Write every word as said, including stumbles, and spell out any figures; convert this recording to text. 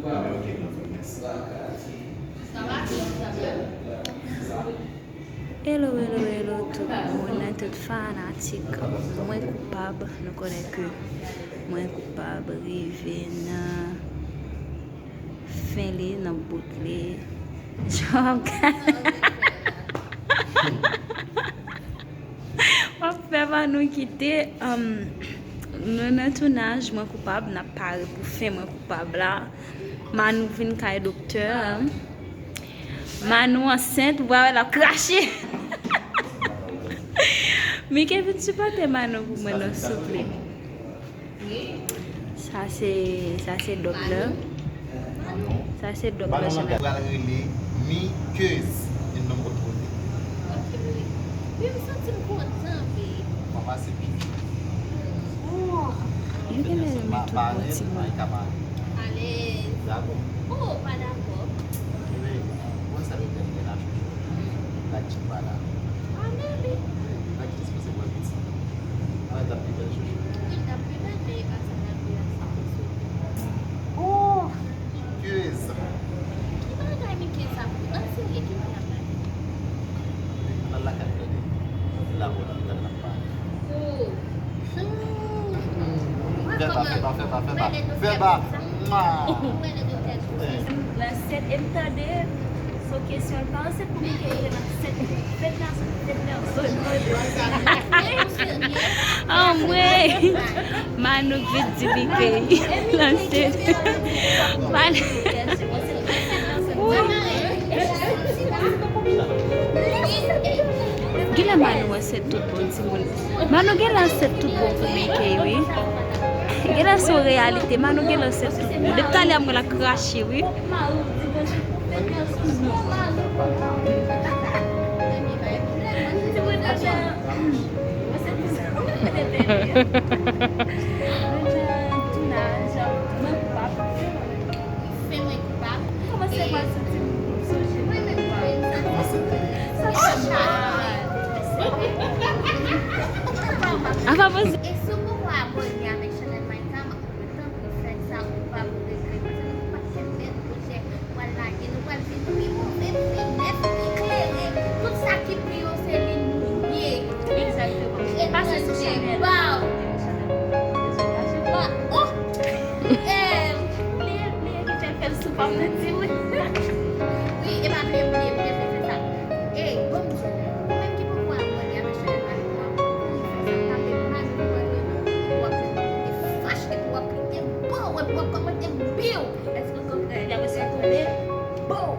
Hello, hello, hello tout moun, tout fanatik Mwen Koupab. Nou konnen ke Mwen Koupab rive nan fen li, nan bout li. Jan w ap gade. W ap fè Manou kite. Um, nou nan tounaj Mwen Koupab, n ap pare pou fen Mwen Koupab la. Manou vin kay doktè. Manou ansent, ou pa wè l ap krache. Mike, vin sipòte Manou pou mwen non, souple. Sa se, sa se dòk la. Sa se dòk la, Manou, Chanel. Pral rele Mikeuz, yon non bòt kote. Ok, bebe. Bebe, m santi m kontan, bebe. Mama se pitit. Oh. Yo genlè renmen tout bon timoun. Alèz. Dakò. Oh, pa dakò. Bebe, ou konn sa yo tèl gen la chouchou. Black chick pa la. Ah, bebe. Black chick sipoze pran piti. Mwen t ap pi bèl chouchou. Wi, l t ap pi bèl, men e pa sa l ap pi bèl sa. Oh. Mikeuz. Ki bagay Mikeuz sa? An serye, ki bagay ap pale? Al lakay, tande. Se la pou la, tande n ap pale. Oh. Fè ba, fè ba, fè ba, fè ba. Fè ba. Mwa. Ansent, e m tande, se yon kesyon, l pa ansent pou Mike, li te ansent pou fèt la, fèt la, zòn. Anmwey! Manou vit di Mike, l ansent. Manou. Genlè Manou ansent tout bon timoun. Manou genlè ansent tout bon pou Mike, wi. Genlè se yon reyalite. Manou genlè ansent tout bon. Depi talè a m wè l ap krache, wi. Fè mwen koupab. Kòman se mwen santi m sonje mwen menm, mwen menm, sa fè m mal. Apa poze. E si w poko abòne avèk chanèl Maïka, m ap mande w tanpri fè sa, ou pa pou regrèt. Ou pa kenbe pwojè, ou pral lage, nou pral vin pi move, pi nèf, pi klere. Tout sa ki pi wo se li nou ye. Egzakteman. Pase sou chanèl. Wow. Wow. Oh! Em, bliye, bliye, ki fè l fè l sou pa m nan di wi. Wi, e pa bliye, bliye, bliye, bliye fè sa. Ey, bon, msye, ou menm ki poko abòne avèk chanèl Manou an, kouri fè sa, tape Manou Manou, epi w ap jwenn, e fache, epi w ap klike, bow, epi w ap kòmante, biw. Èske w konprann? Epi apre sa, w tonbe, bow.